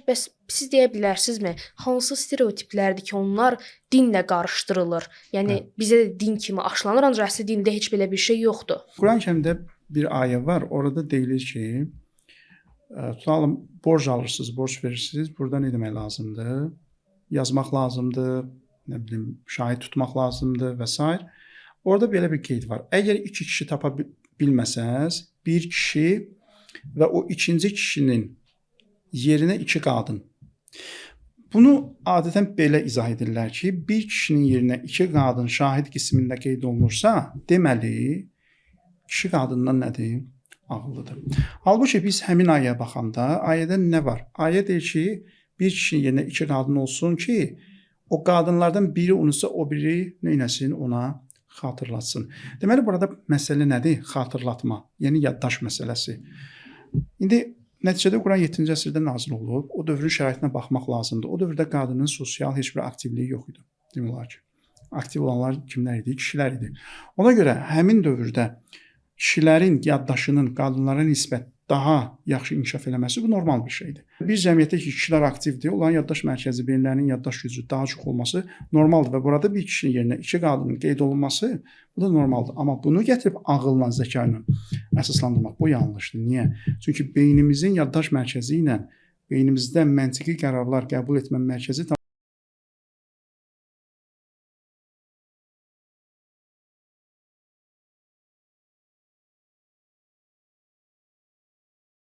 Bəs siz deyə bilərsinizmi, hansı stereotiplərdir ki, onlar dinlə qarışdırılır? Yəni bizə də din kimi aşılanır, ancaq əsli dində heç belə bir şey yoxdur. Quran-Kərimdə bir ayə var. Orada deyilir ki, tutalım borc alırsınız, borc verirsiniz. Burada nə demək lazımdır? Yazmaq lazımdır, nə bilim, şahid tutmaq lazımdır və s. Orada belə bir qeyd var. Əgər iki kişi tapa bilməsəniz, bir kişi və o ikinci kişinin yerinə iki qadın. Bunu adətən belə izah edirlər ki, bir kişinin yerinə iki qadın şahid qismində qeyd olunursa, deməli kişi qadından nədir? Ağıllıdır. Halbuki biz həmin ayəyə baxanda, ayədə nə var? Ayə deyir ki, bir kişinin yerinə iki qadın olsun ki, o qadınlardan biri unutsa, o biri nə etsin? Ona xatırlatsın. Deməli burada məsələ nədir? Xatırlatma, yəni yaddaş məsələsi. İndi nəticədə Quran 7-ci əsrdə nazil olub. O dövrün şəraitinə baxmaq lazımdır. O dövrdə qadının sosial heç bir aktivliyi yox idi. Demək olar ki, aktiv olanlar kimlər idi? Kişilər idi. Ona görə həmin dövrdə kişilərin yaddaşının qadınlara nisbət daha yaxşı inkişaf eləməsi bu normal bir şeydir. Bir cəmiyyətdə ki, kişilər aktivdir, onların yaddaş mərkəzi, beyinlərinin yaddaş gücü daha çox olması normaldır və burada bir kişinin yerinə iki qadının qeyd olunması bu da normaldır. Amma bunu gətirib ağılla, zəka ilə əsaslandırmaq bu yanlışdır. Niyə? Çünki beynimizin yaddaş mərkəzi ilə beynimizdə məntiqi qərarlar qəbul etmə mərkəzi